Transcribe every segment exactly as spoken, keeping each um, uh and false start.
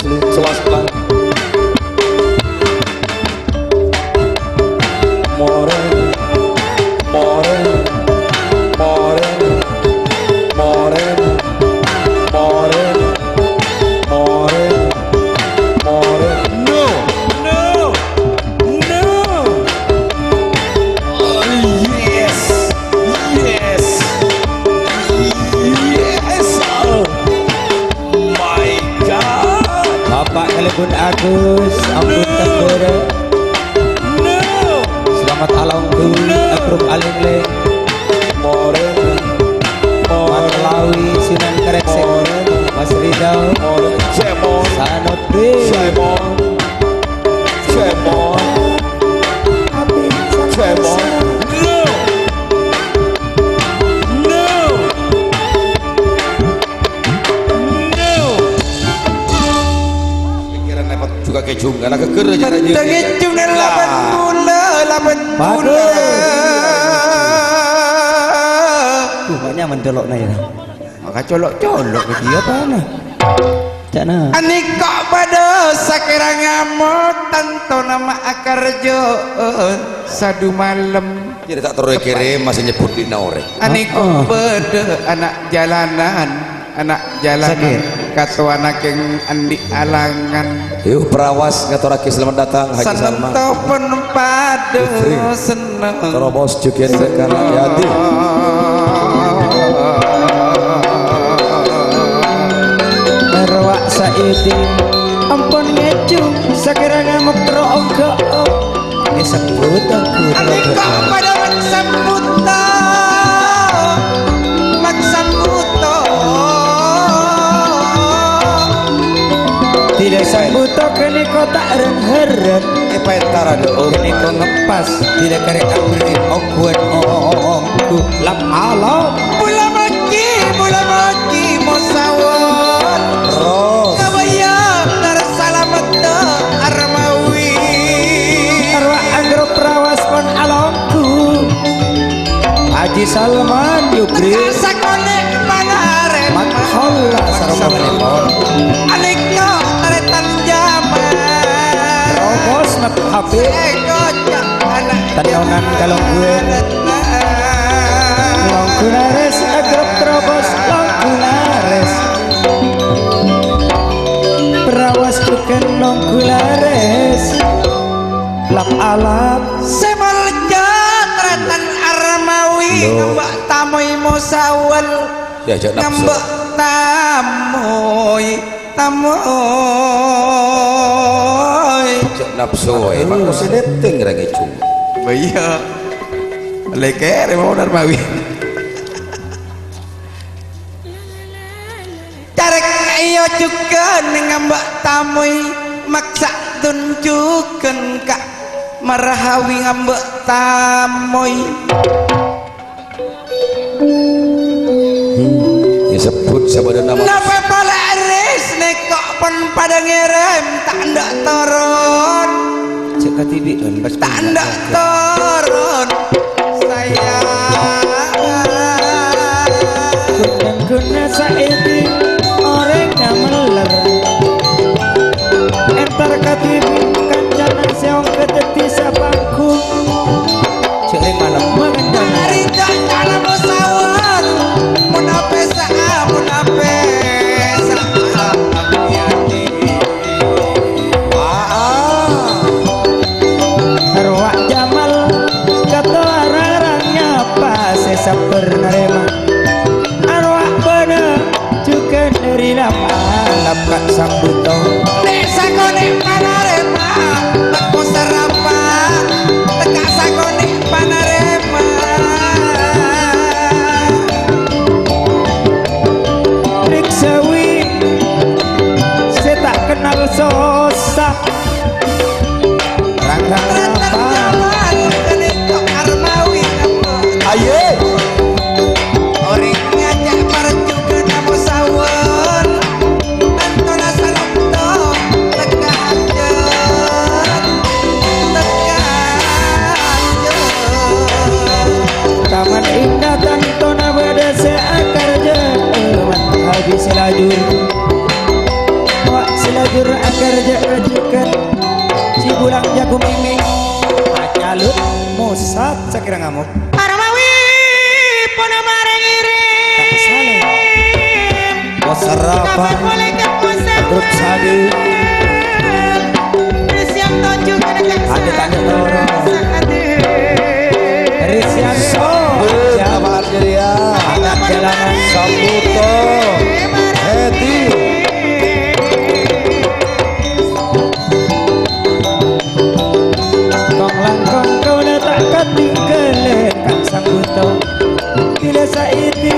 Celas, Bang. Morena, morena, morena, morena, morena, morena, morena. No, no, no. Oh, yes, yes, yes. Oh. My God. Bapak kalèbun Agus, ampon tembhârâ. No. Selamat alongghu, no. Agrum alènglèng. Morena, morena. Mas Lawi, Sunan Karèngsèng. Morena. Mas Ridho. Morena. Cemon. Sanodin. Cemon. Cemon. Cemon. No. No. No. Pikiran repot juga kejung, karena geger aja. Bâdhân ngèjung nèng laban bulâ, laban bulâ. Waduh. Tuh, kok nyaman colo'na, ya? Maka colok-colok ke dia, apa, nah? Ca'na. Anèko padâ sakèra ngamot, tanto nama akarjo, eh, sadu malem. Jadi tak terus kirim, masih nyebut di orèng. Anèko, heeh, bâdâ ana' jalanan, ana' jalanan. Sakit. Katowana kèng andi' alangan. Yuk, Prawas ngatorraghi selamat datang, Haji Salman. Sanènto pon padâ Putri. Seneng. Terobos jugèn rèkan Yadi. Arwah Saidi ampon ngèjung, sakèra ngamot terro ongghâ. Èsebbhut ongghu. Anèko padâ maksambhuta, maksambhuta. Dila sambhuta ghânèka ta' rèng-hèrèng. Èpèntara dhu. Ghânèka ngepas, dila karè aberri' ongghuwân ongghu. Lap alap. Bulâ mojhi, bulâ mojhi, mosawon. Terus. Kabâjâ, tar salamet, Armawi. Arwah Anggrup Prawas pon alongghu. Haji Salman Jubri. Sakonè' pangarep. Makholla sareng pangarep. Alèkno tarètan jaman. Terobos Mat Habib. Sèngko' Tenonan kalongghuwân. Longghu larès, Anggrup Terobos, longghu larès. Prawas jhughân longghu larès. Lap-alap. Sè molja tarètan Armawi. Loh. Ngambâ' tamoy mosawon. Ya, jhâ' napso. Ngambâ' tamoy. Tamoy. Jhâ' napso, eh, Mak, sè nètèng ra ngèjung. Bâ iyâ. Lèkèrè mau Narmawi. Carèk iyâ jhughân ngambâ' tamoy, maksa dun jhughân ka' Marhawi ngambâ' tamoy. Hmm, èsebbhut sabâdâna nama. Napa pala res nèko pon padâ ngèrèm, ta' endâ' toron. Cek katibi kan, pas ta' endâ' toron. Sayang. Ghun-ghuna saèdi orèng ngameller. Entar katibi kancana sè ongghâ dhâddhi sapangku. Jhâ' rèng malem mangèn. Mari jhâ' cara musawar. Mon apè sa'a, mon apè sa'a. Arwah Jamal, katowa rarang nyapa sè sabbhâr narèma. Arwah bâdâ Jur agar ja-, ajukan si bulang jago miming. Acalut musat sakira ngamuk. Armawi pona mareng iring. Salah. Wasarapan. Kapan mulai ke puasa? Grup Sadi. Terus yang tujuh kena Ada tanya orang. Risianto. Sampun, Bapak Arjaya. Anak jalanan. Sambuto. Hedi. Kong langkong kaula ta' katinggalè, Kang Sambuto. Bilâ saiti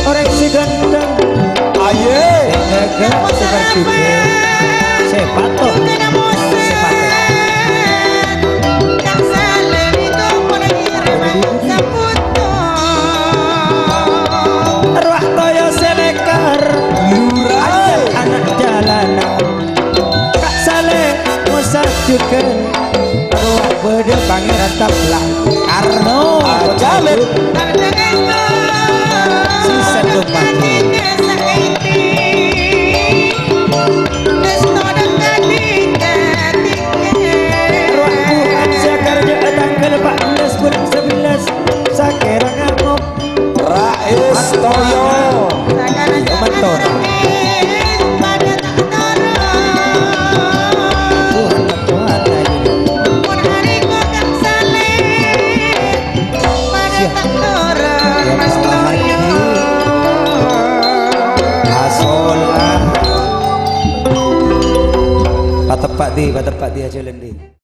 orèng sè ghântheng. Aye. Sè gagah, sè berjubel. Sè patok. Sè patok. Rowa toya sè lèkar. Lurah. Ana' jalanan. Ka' Saleh, Musa jhughân. Rowa bâdâ Pangèran Tablang. Karno. Ajaib. Si Sèndhung Mati. Rowa bukan sè karja tanggal empat belas bulan sebelas. Sakèra ngamuk. Rais Toyo. Iya, mator. Tuhan, Tuhan, ayo. Siap. Ya, Pak Haji. Asola. Pateppa' di, pateppa' di aja lendi.